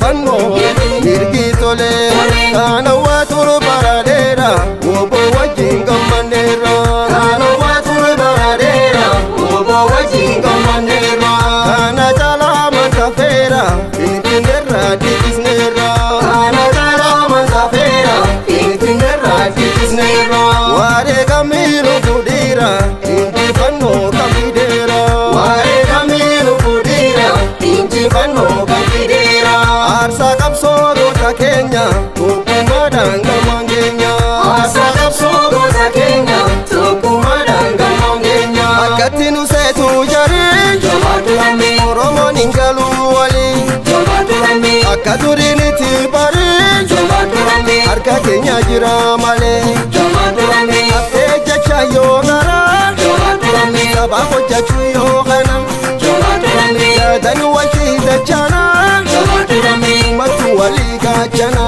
Injifannoo mirgi tolee kana waa turu baradeera obbo wajjin gammanneerra. Kana waa turu baradeera obbo wajjin gammanneerra. Kana caalaa mantafeera finfinneerra dhiqisneerra. Kana caalaa mantafeera finfinneerra dhiqisneerra. Waaree kamiilu fudhiira injifannoo kafideera. Waaree kamiilu fudhiira injifannoo kafideera. Aarsaa qabsoo goota keenya tokkummaadhaan galmaan keenya. Aarsaa qabsoo goota keenya tokkummaadhaan galmaan keenya. Akkatti nu seetu jarii Oromoon hin galuu walii. Akka duriin itti barii harka keenya jira malee. Haftee jecha yoo garaa sabaaf hojjechuu yoo kana. Yaadani waltii dachana ummatu walii gaachana.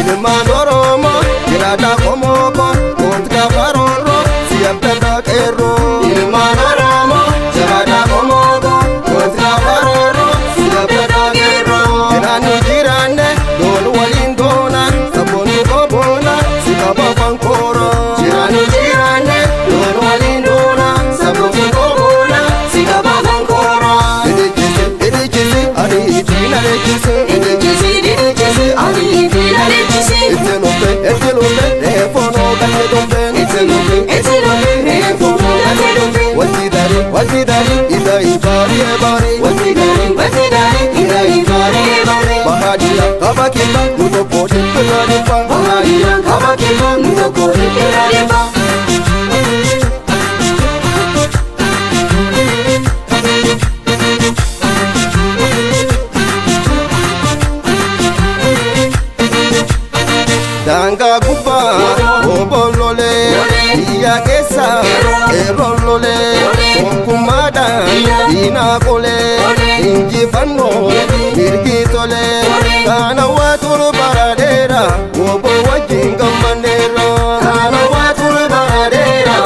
Ilmaan Oromoo jiraata qomooko koot gaafa roorroo si abdata qeerroo. Ilmaan Oromoo jiraata qomooko koot gaafa roorroo si abdata qeerroo. Jiraannu jiraanne loon waliin doona sabboonni qoboona si qaba fankoora. Jiraannu jiraanne loon waliin doona sabboonni qoboona si qaba fankoora. Idijisi idijisi ariitiin areechise. Idijisi idijisi ariitiin areechise. Itti lufe itti lufe reefoonoo galche dhufe. Itti lufe Itti lufe reefoonoo galche dhufe. Wanti dari wanti dari ida ibaari ebaari. Wanti dari wanti dari ida ibaari ebaari. Bahadira kaba kiba nu tokko dhibbira dhibba. Bahadira kaba kiba nu tokko dhibbira dhibba. Daangaa gubbaa obboloolee biyya keessa qeerroloolee tokkummaadhaan diinaa qolee injifannoo mirgi tolee kana waa turu baradeera obbo wajjin gammanneerra. Kana waa turu baradeera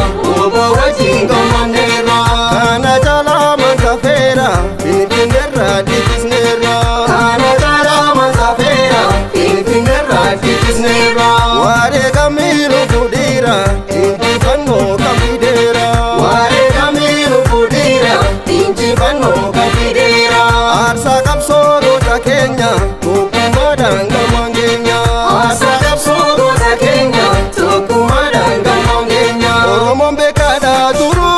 obbo wajjin gammanneerra. Kana caalaa mantafeera finfinneerra dhiqisneerra. Kana caalaa mantafeera finfinneerra dhiqisneerra. Waaree kamiilu fudhiira injifannoo kafideera. Waaree kamiilu fudhiira injifannoo kafideera. Aarsaa qabsoo goota keenya tokkummaadhaan galmaan keenya. Aarsaa qabsoo goota keenya tokkummaadhaan galmaan keenya. Oromoon beekaadha duruu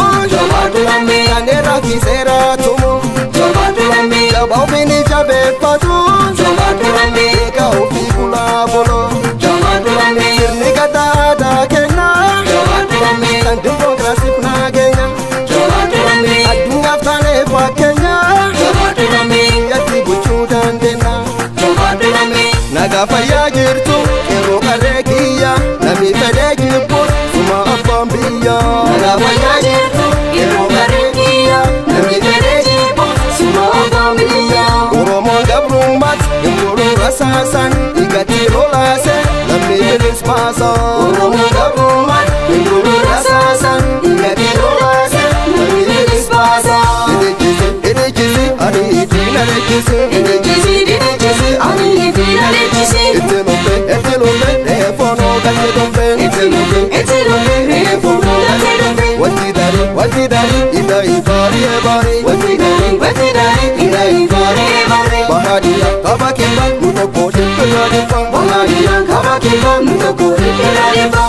kan rafiseera tumu. Jabaa ofiin jabeeffatu beekaa ofii kulaa boloo. Sirni gadaadaa kenna kan dimookiraasiif nageenya. Addunyaaf taanee fakkeenya biyyatti bulchuu dandeenya. Nagaa fayyaa jirtu qeerroo qarree kiyya namni fedhee jibbu suma abbaan biyya. Nagaa fayyaa jirtu qeerroo qarree kiyya namni fedhee jibbu suma abbaan biyya. Oromoon gabrummaatti gimburuu rasaasan dhiigatti lolaase lammii bilis baasa. Oromoon gabrummaatti gimburuu rasaasan dhiigatti lolaase lammii bilis baasa. Idijisi idijisi ariitiin areechise. Idijisi idijisi ariitiin areechise. Itti lufe itti lufe reefoonoo galche dhufe. Itti lufe itti lufe reefoonoo galche dhufe. Wanti dari wanti dari ida ibaari ebaari. Wanti dari wanti dari ida ibaari ebaari. Bahadira kaba kiba nu tokko dhibbira dhibba. Bahadira kaba kiba nu tokko dhibbira dhibba.